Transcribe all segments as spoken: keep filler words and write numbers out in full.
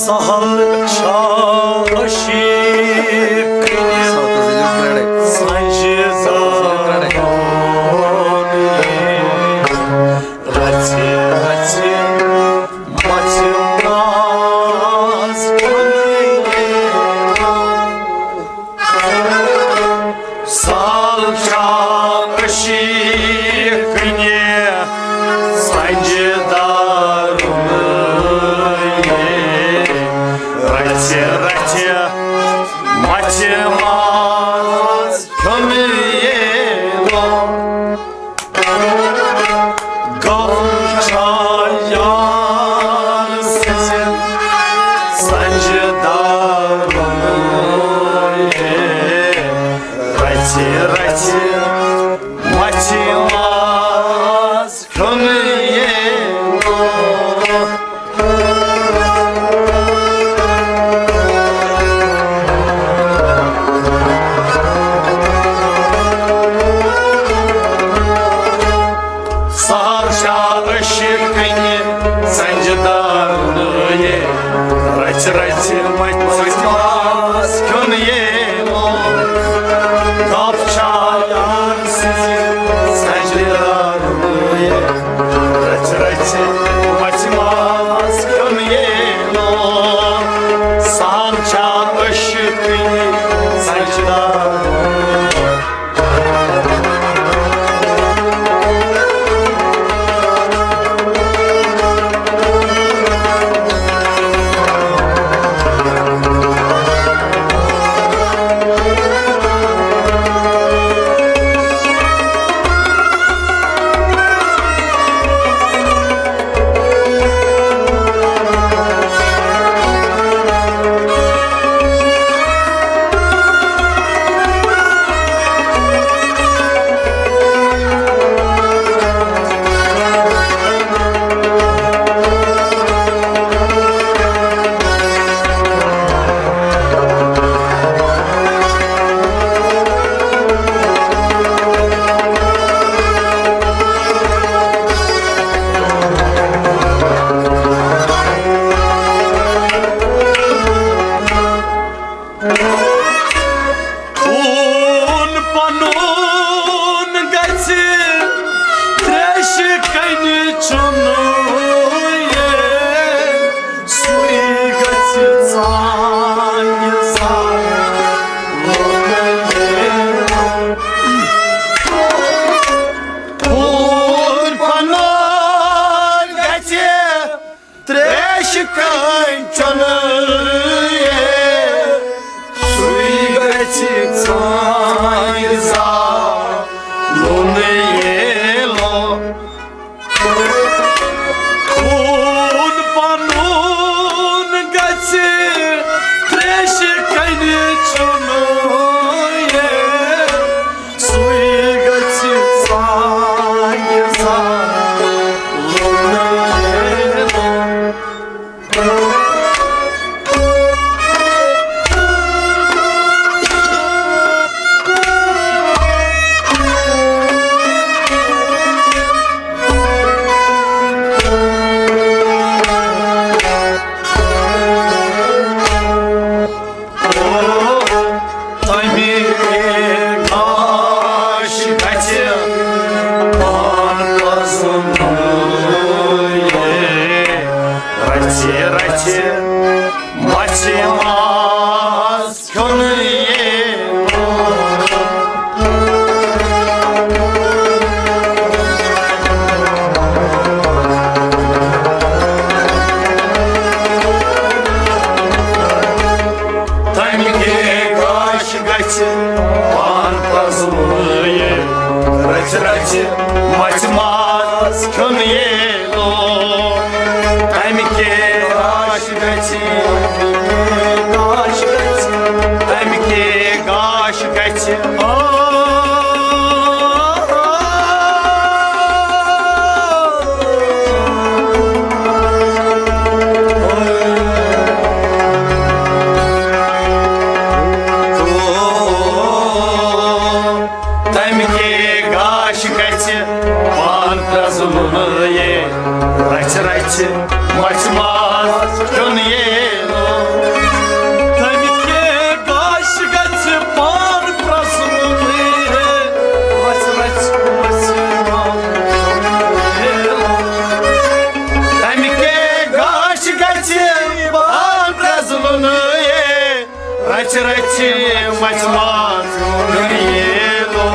سہل چھا عشیق سنجدہ رژھِ رژھِ مژھِ ماز کھیوٚن۔ سال چھا عشیق کُنہِ سنجہِ دارُن۔ رژھِ رژھِ مژھِ ماز کھیوٚن ییلو۔ گوٚو چھا یار سٕنٛزِ سنجہِ دارُن۔ رژھِ رژھِ مژھِ ماز کھیوٚن ییلو۔ سہل چھا عشیق کُنہِ سنجہِ دارُن۔ رژھِ رژھِ مژھِ ماز کھیوٚن ییلو۔ گوٚو چھا یار سٕنٛزِ سنجہِ دارُن۔ رژھِ رژھِ مژھِ ماز کھیوٚن ییلو۔ سہل چھا عشیق کُنہِ سنجہِ دارُن۔ خوٗن پنُن گژھِ تریشہِ کنہِ چُنُن۔ سُے گژھِ ژانہِ زالُن۔ خوٗن پنُن گژھِ تریشہِ کنہِ چُنُن۔ سُے گژھِ ژانہِ زالُن ییلو۔ خوٗن پنُن گژھِ تریشہِ کنہِ چُنُن۔ سُے گژھِ ژانہِ زالُن۔ تَمہِ گاش گژھِ پان پرٛزُن۔ رژھِ رژھِ مژھِ ماز کھیوٚن ییلو۔ تَمہِ گاشہِ گژھِ پان پرٛزُن۔ رژھِ رژھِ مژھِ ماز کھیوٚن ییلو۔ تَمہِ گاشہِ گژھِ، گاشہِ گژھِ، تَمہِ گاشہِ گژھِ۔ تَمہِ گاشہِ گژھِ پان پرٛزُن۔ رژھِ رژھِ مژھِ ماز کھیوٚن ییلو۔ رَژھِ مَژِ ماز ییلو،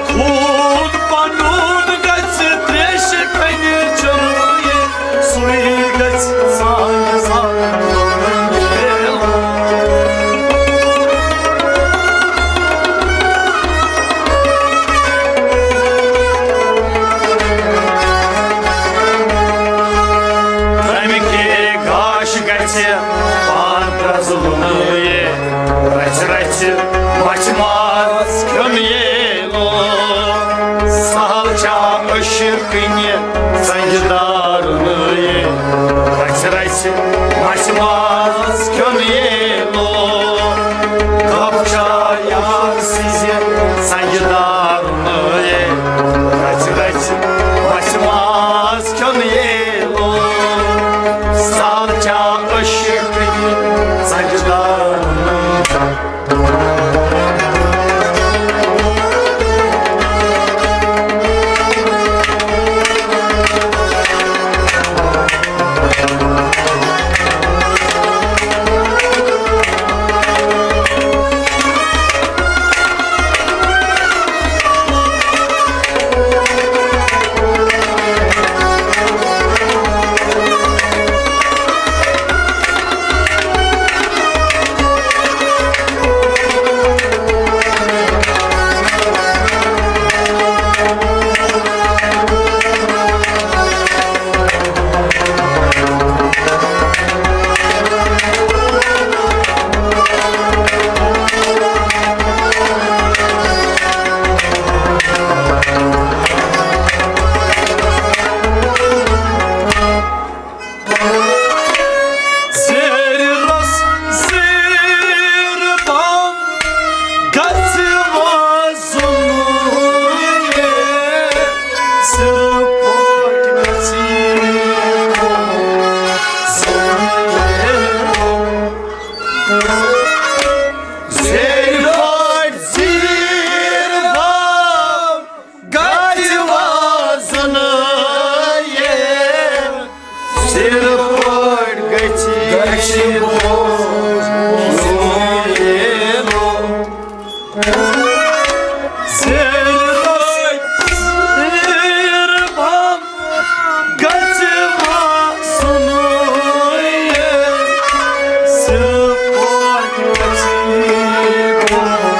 خوٗن پَنُن گژھِ تریشہِ کَنہِ چیوٚن۔ سُے گژھِ سانہِ زامنُک ییلو۔ تَمہِ کے گاش گژھِ پان پرٛزلُن۔ رَژھِ رَژھِ مَژِ ماز کھیوٚن ییلو، سہل چھا عشقٕنہِ سنجہِ دارُن۔ رَژھِ رَژھِ مَژِ ماز کھیوٚن ییلو، گپ چھا یار سٕنزِ سنجہِ دارُن۔ رَژھِ رَژھِ مَژِ ماز کھیوٚن ییلو، سہل چھا عشقٕنہِ سنجہِ دارُن۔ زیرِ رس زیر بم گژھِ وازُن۔ سِرٕ پٲٹھۍ گژھِ وازُن۔ زیرِ پٲٹھۍ زیر بم گژھِ وازُن۔ سِرٕ پٲٹھۍ گژھِ، گژھِ وازُن۔ زیر بم گژھِ وازُن۔ سِرٕ پٲٹھۍ گژھِ وازُن۔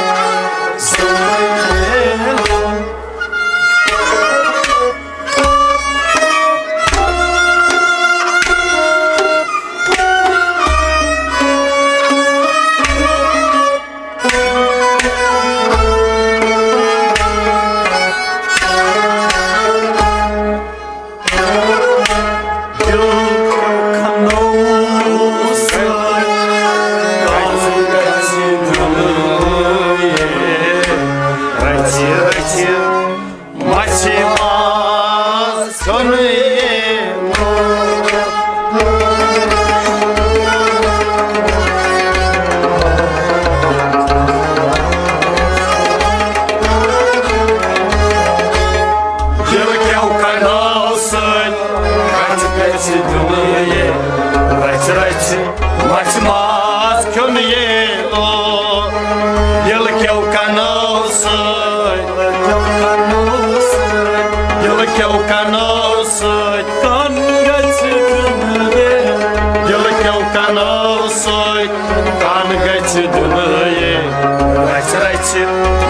مَژِ ماز کھیوٚن ییلو۔ دِل کیو کنو سۭتۍ کَتھِ گژھِ دِلہٕ یہِ۔ رَژھِ رَژھِ مَژِ ماز کھیوٚن ییلو۔ دِل کیو کنو سۭتۍ، دِل کیو کنو سۭتۍ کَن گژھِ دِنہٕ۔ دِل کیو کنو سۭتۍ کَن گژھِ دِنہٕ۔ رَژھِ رَژھِ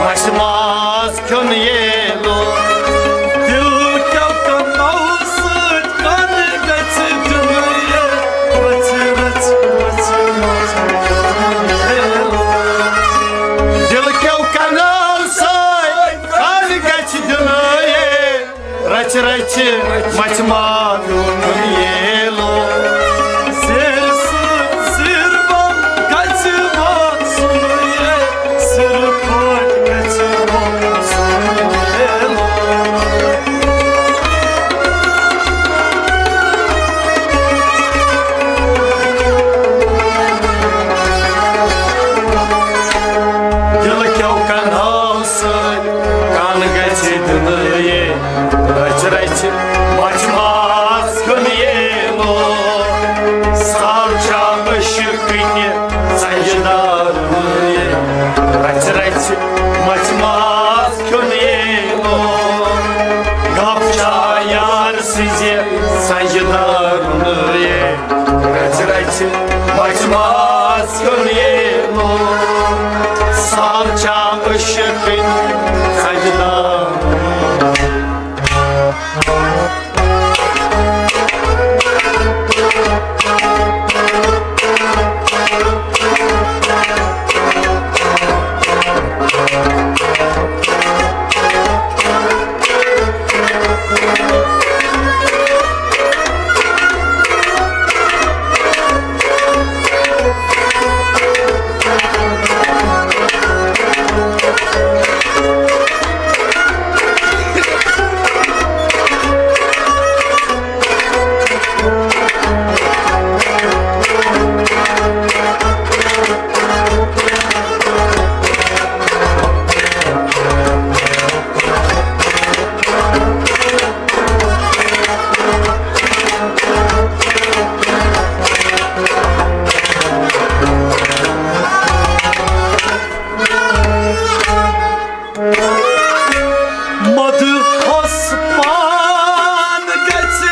مَژِ ماز کھیوٚن ییلو۔ دِل کیو کنو سۭتۍ کَن گژھِ دِنہٕ۔ رَژھِ رَژھِ مَژِ ماز کھیوٚن ییلو۔ دِل کیو کنو سۭتۍ کَن گژھِ دِنہٕ۔ رَژھِ رَژھِ مَژِ ماز کھیوٚن ییلو۔ زیر سۭتۍ زیر بم گژھِ وازُن۔ سِرٕ پٲٹھۍ گژھِ وازُن۔ دِل کیو کنو سۭتۍ کَن گژھِ دِنہٕ۔ رَژھِ رَژھِ مَژِ ماز کھیوٚن ییلو۔ سہل چھا عشقٕنہِ سنجہِ دارُن۔ ماز کھیوٚن ییلو، سہل چھا عشقٕچ سجدار۔ مدہوس پان گژھِ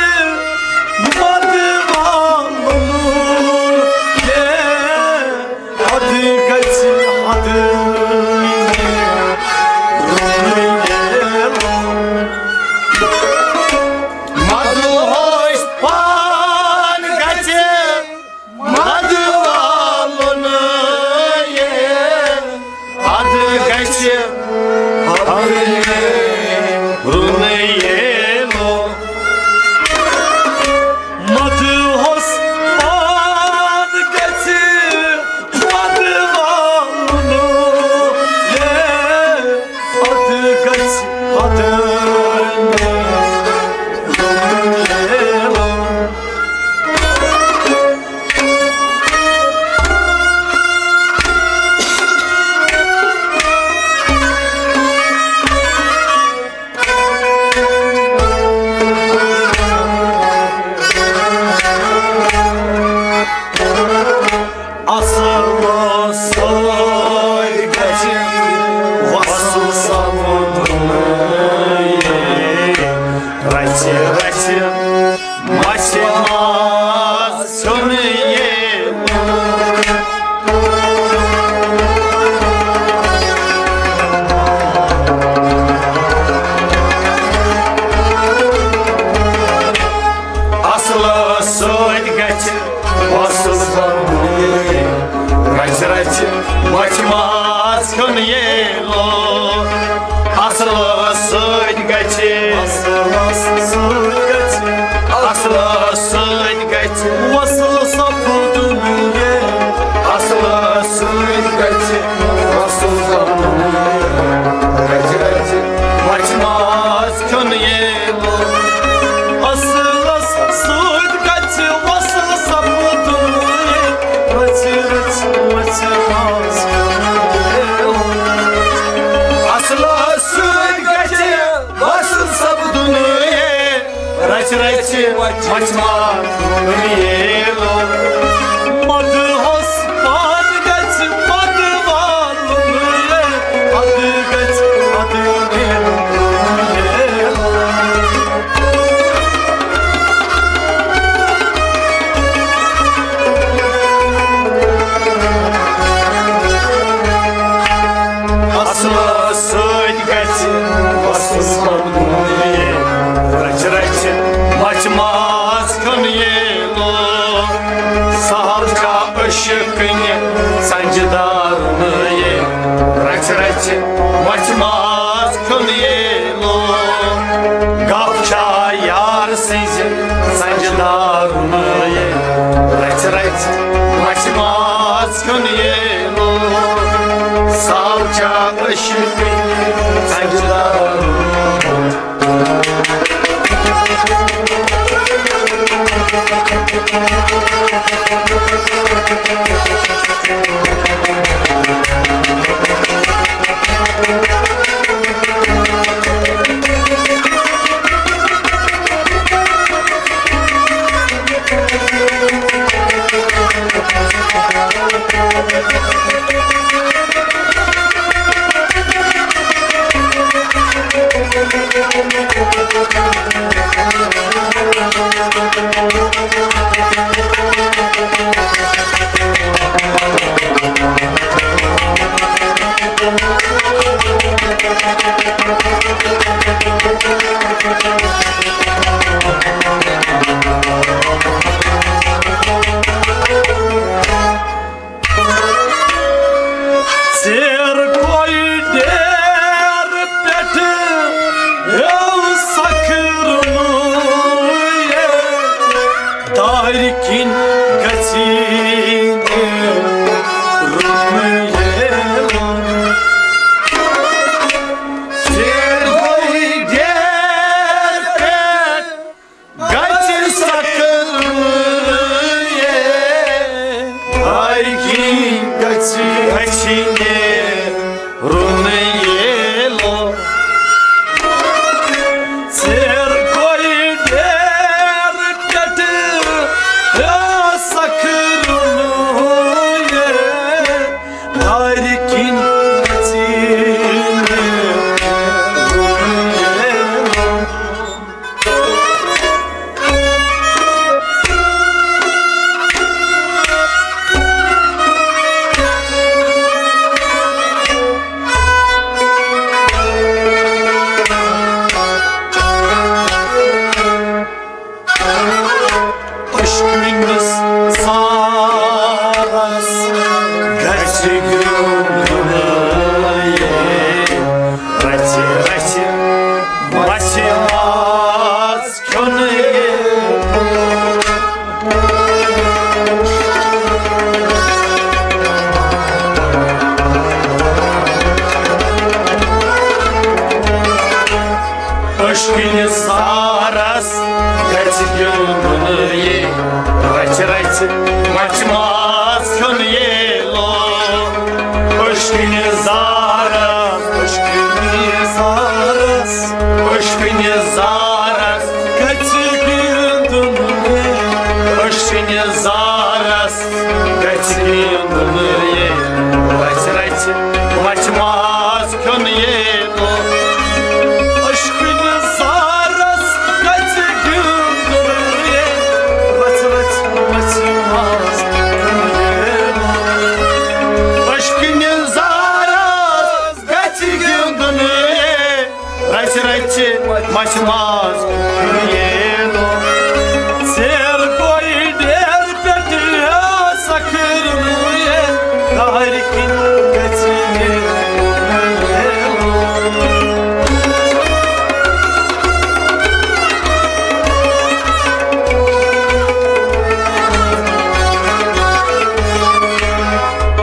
مدٕ والُن، ہے، حد گژھِ حد۔ مدہوس پان گژھِ مدٕ والُن، یے، اَدٕ گژھِ ہمے رُنہٕ ییلو۔ مدہوس پان گژھِ مدٕ والُن، یے، اَدٕ گژھِ ہمے رُنہٕ ییلو۔ اصل سۭتۍ گژھِ وصل سپُدُن۔ رژھِ رژھِ مژھِ ماز سیُن ییلو۔ اصل سۭتۍ گژھِ وصل سپُدُن۔ رژھِ رژھِ مژھِ ماز کھیوٚن ییلو۔ اصلس سۭتۍ گژھِ، اصلس سۭتۍ گژھِ، اصلس سۭتۍ گژھِ وصل سپُدُن یے۔ اصلس سۭتۍ گژھِ وصل سپُدُن یے۔ رژھِ رژھِ مژھِ ماز کھیوٚن ییلو۔ اصلس سۭتۍ گژھِ وصل سپُدُن یے۔ رژھِ رژھِ مژھِ ماز کھیوٚن ییلو۔ اصلس سۭتۍ گژھِ وصل سپُدُن یے۔ رژھِ رژھِ مژھِ ماز کھیوٚن ییلو۔ مدہوس پان گژھِ مدٕ والُن یے۔ اَدٕ گژھِ اَدٕ ییلو۔ اصلس سۭتۍ گژھِ وصل سپُدُن یے۔ رژھِ رژھِ مژھِ ماز کھیوٚن ییلو۔ سہل چھا عشقٕنۍ سنجہِ دارُن یے۔ رژھِ رژھِ مژھِ ماز کھیوٚن ییلو۔ گپ چھا یار سٕنزِ سنجہِ دارُن یے۔ رژھِ رژھِ مژھِ ماز کھیوٚن ییلو۔ سہل چھا عشقٕنۍ سنجہِ دارُن۔ رژھِ مَژھِ ماز کھیوٚن ییلو، پٔشکِنہِ زارس، پٔشکِنہِ زارس، پٔشکِنہِ زارس گژھِ گِنٛدُن ییلو، پٔشکِنہِ زارس گژھِ گِنٛدُن ییلو، رژھِ رژھِ مَژھِ ماز کھیوٚن ییلو۔ پٔشکِنہِ زارس گژھِ گِنٛدُن ییلو، رژھِ رژھِ مَژھِ ماز کھیوٚن ییلو۔ پٔشکِنہِ زارس گژھِ گِنٛدُن ییلو، رژھِ رژھِ مَژھِ ماز کھیوٚن ییلو۔ ژیر گوٚو ڈیر پٮ۪ٹھ سکھرُن ییلو، دارِ کِنۍ گژھِ ییلو۔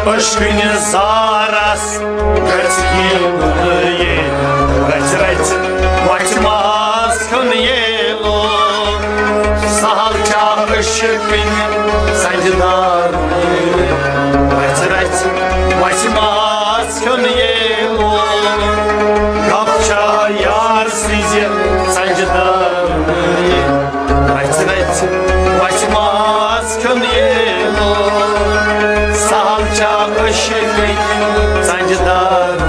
پٔشکِنہِ زارس گژھِ گِنٛدُن ییلو، رژھِ رژھِ مَژھِ ماز کھیوٚن ییلو۔ سہل چھا عشقٕنۍ سنجہِ دارُن ییلو، رژھِ رژھِ مَژھِ ماز کھیوٚن ییلو۔ گپ چھا یار سٕنزِ سنجہِ دارُن ییلو، رژھِ رژھِ مَژھِ ماز کھیوٚن ییلو۔ سہل چھا عشقٕنۍ سنجہِ دارُن۔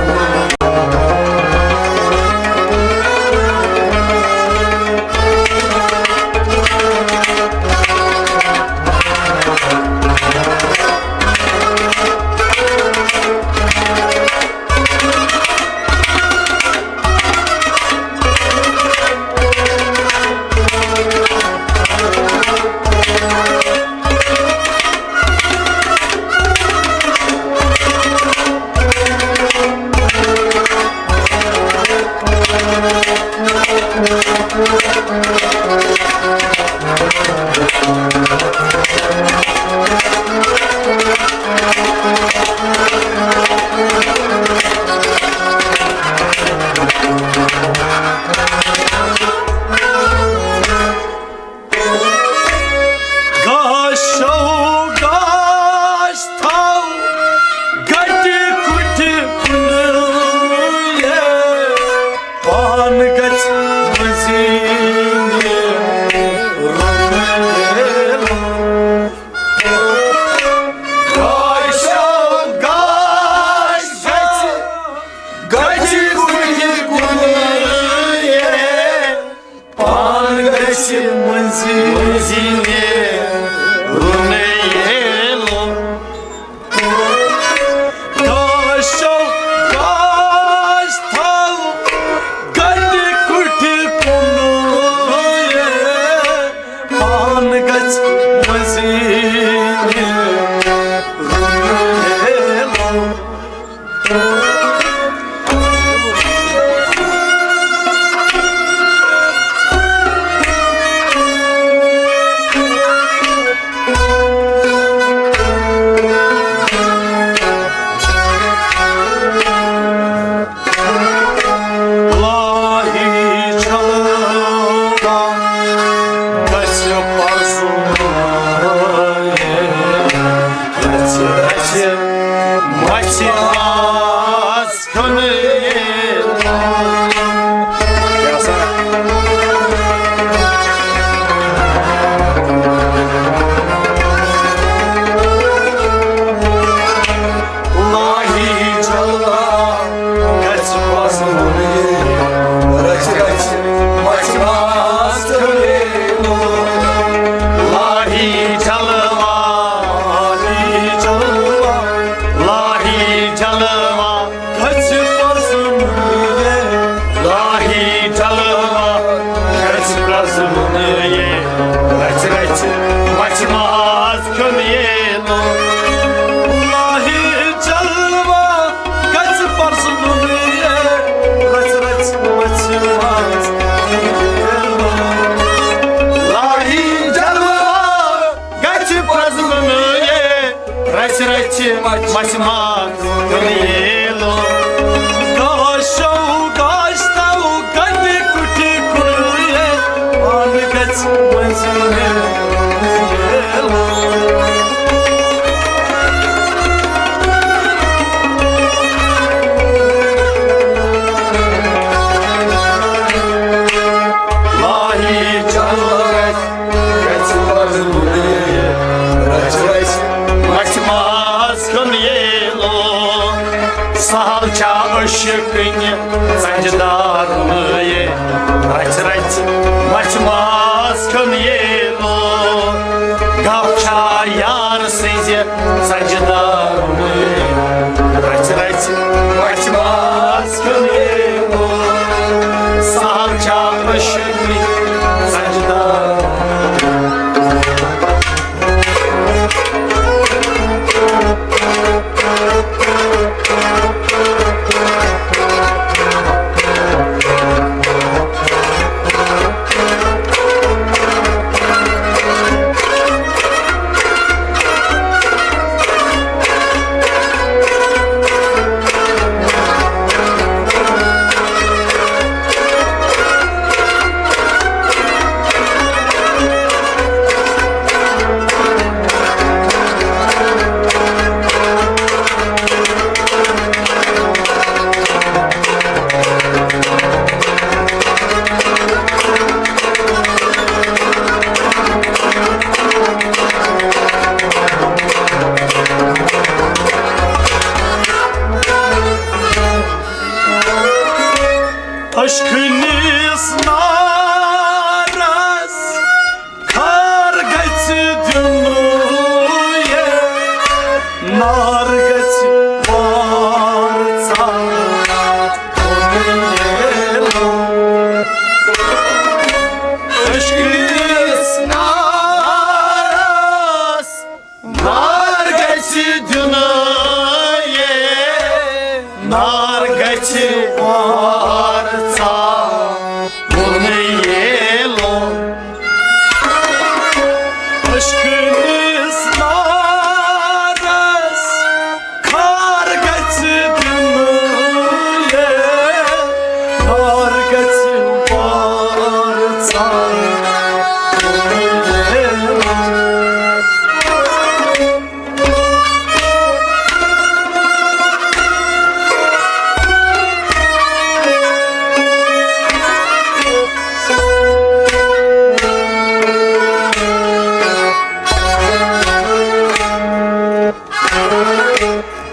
گاشو گاش تھاو گٹہِ کُٹہِ کُنہٕ، پان گژھِ مٔنٛزِم رُنہٕ۔ گاشو گاش گژھِ گٹہِ کُٹہِ کُنہٕ، پان گژھِ مٔنٛزِم، مٔنٛزِم رُنہٕ ییلو۔ گاشو گاش تھاو گٹہِ کُٹہِ کُنہٕ، پان گژھِ مٔنٛزِم رُنہٕ ییلو۔ لاہی چلوا گژھِ پرزُن، رژھِ رژھِ مَژھِ ماز کھیوٚن ییلو۔ لاہی چلوا گژھِ پرزُن، رژھِ رژھِ مَژھِ ماز کھیوٚن ییلو۔ لاہی چلوا، لاہی چلوا، لاہی چلوا گژھِ پرزُن، لاہی چلوا گژھِ پرزُن، رژھِ رژھِ مَژھِ ماز کھیوٚن ییلو۔ لاہی چلوا گژھِ پرزُن، رژھِ رژھِ مَژھِ ماز کھیوٚن ییلو۔ لاہی چلوا گژھِ پرزُن، رژھِ رژھِ مَژھِ ماز کھیوٚن ییلو۔ گاشو گاش تھاو گٹہِ کُٹہِ کُنہٕ، پان گژھِ مٔنٛزِم رُنہٕ ییلو۔ یار سٕنٛزِ ژنجہِ دارُن۔ رژھِ رژھِ مَژھِ ماز کھیوٚن ییٚمۍ۔ سہل چھا عٲشقٕے ژنجہِ دارُن؟ عشقٕنِس نارس کھار گژھِ دیُن، یے نار گژھِ وارژا۔ عشقٕنِس نارس نار گژھِ دیُن، یے نار گژھِ وارژا، ووٚنُے ییلو۔ عشقٕنِس نارس کھار گژھِ دیُن، یے نار گژھِ وارژا، ووٚنُے ییلو۔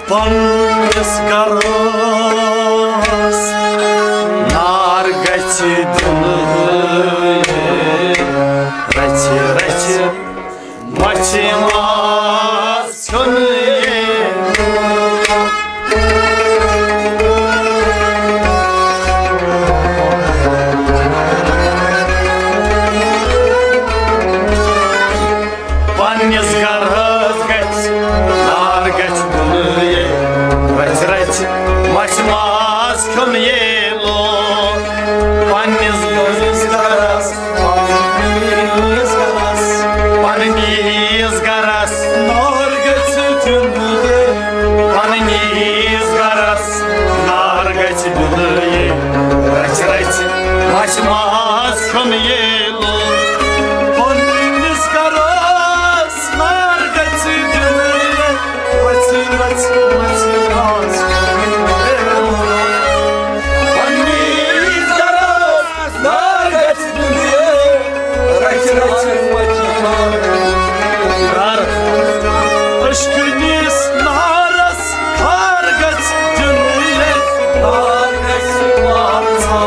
پننِس گرس نار گژھِ دیُن، رژھِ رژھِ مَژھِ ماز کھیوٚن ییٚمۍ۔ پننِس گرس گژھِ نار گژھِ دیُن، رژھِ رژھِ مَژھِ ماز کھیوٚن ییلو۔ پننِس گرس، پننِس گرس، پننِس گرس نار گژھِ دیُن، پننِس گرس نار گژھِ دیُن، رژھِ رژھِ مَژھِ ماز کھیوٚن ییلو۔ پننِس گرس نار گژھِ دیُن، رژھِ رژھِ مَژھِ ماز کھیوٚن ییلو۔ پننِس گرس نار گژھِ دیُن، رژھِ رژھِ مَژھِ ماز۔ عشقٕنِس نارس کھار گژھِ دیُن، نار گژھِ وارژا۔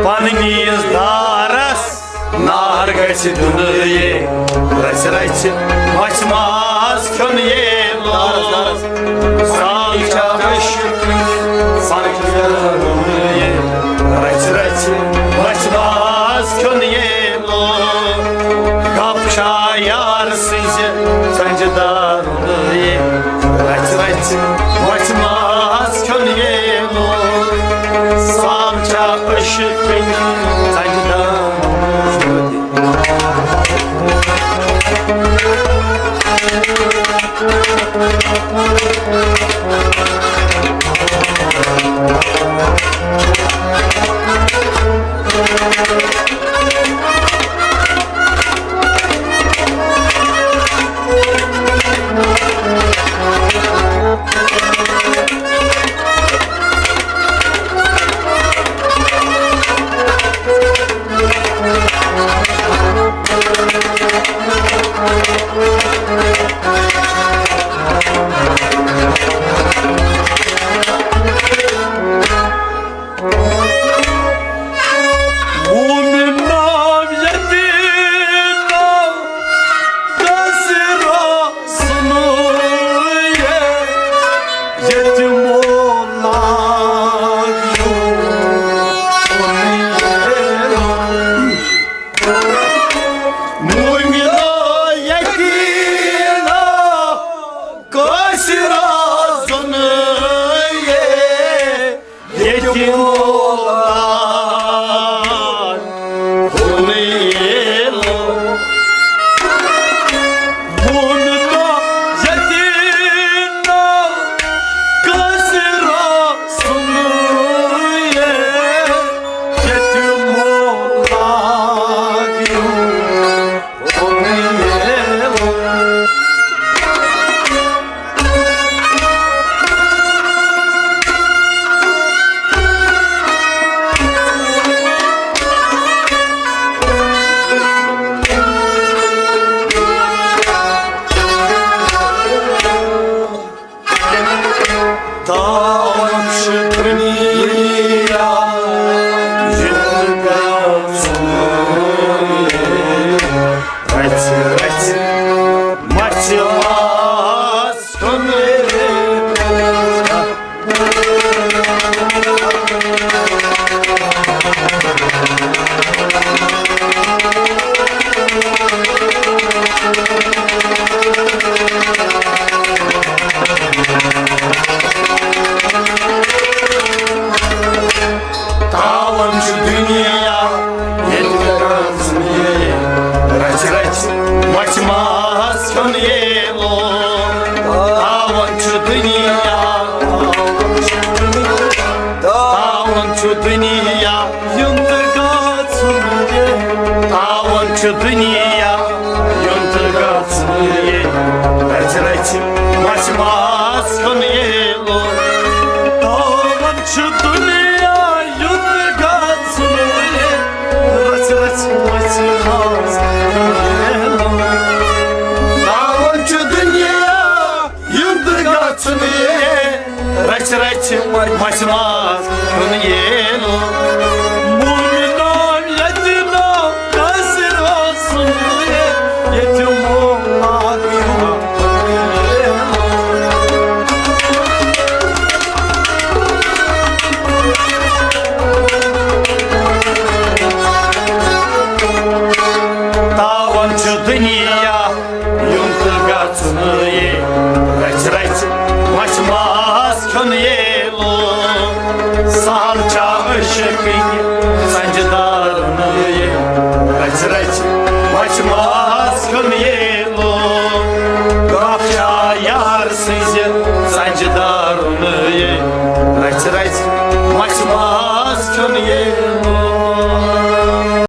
پننِس دارس نار گژھِ دیُن، یے رژھِ رژھِ مَژھِ ماز کھیوٚن ییلو۔ سال چھا عشق، سال چھا رژھِ رژھِ مَژھِ ماز کھیوٚن ییلو۔ گپ چھا یار سٕنٛزِ ژنجہِ دارُن، یے رژھِ رژھِ مَژھِ ماز کھیوٚن ییلو۔ سال چھا عشقٕنۍ ژنجہِ دارُن۔ تاوَن چھُ دُنیا یُتھ گژھُن، رَژھِ رَژھِ مَژھِ ماز کھیوٚن۔ تاوَن چھُ دُنیا ییٚتہِ گژھُن، رَژھِ رَژھِ مَژھِ ماز کھیوٚن ییلو۔ تاوَن چھُ دُنیا، تاوَن چھُ دُنیا یُن تہٕ گژھُن۔ تاوَن چھُ دُنیا یُن تہٕ گژھُن۔ رَژھِ رَژھِ مَژھِ ماز کھیوٚن ییلو۔ تاوَن چھُ دُنیا یُن تہٕ گژھُن۔ رَژھِ رَژھِ مَژھِ ماز کھیوٚن ییلو۔ تاوَن چھُ دُنیا یُن تہٕ گژھُن۔ رَژھِ رَژھِ مَژھِ ماز کھیوٚن ییلو۔ مومِنو ییٚتہِ نہٕ کٲنٛسہِ روزُن، ییٚتہِ مومَکھ یِوان۔ تاوَن چھُ دُنیا یُن تہٕ گژھُن۔ رَژھِ رَژھِ مَژھِ ماز کھیوٚن ییلو۔ سہل چھا عٲشِقٕنۍ سَنجہِ دارُن۔ رَژھِ رَژھِ مَژھِ ماز کھیوٚن ییلو۔ گاف چھا یار سٕنٛزِ سَنجہِ دارُن۔ رَژھِ رَژھِ مَژھِ ماز کھیوٚن ییلو۔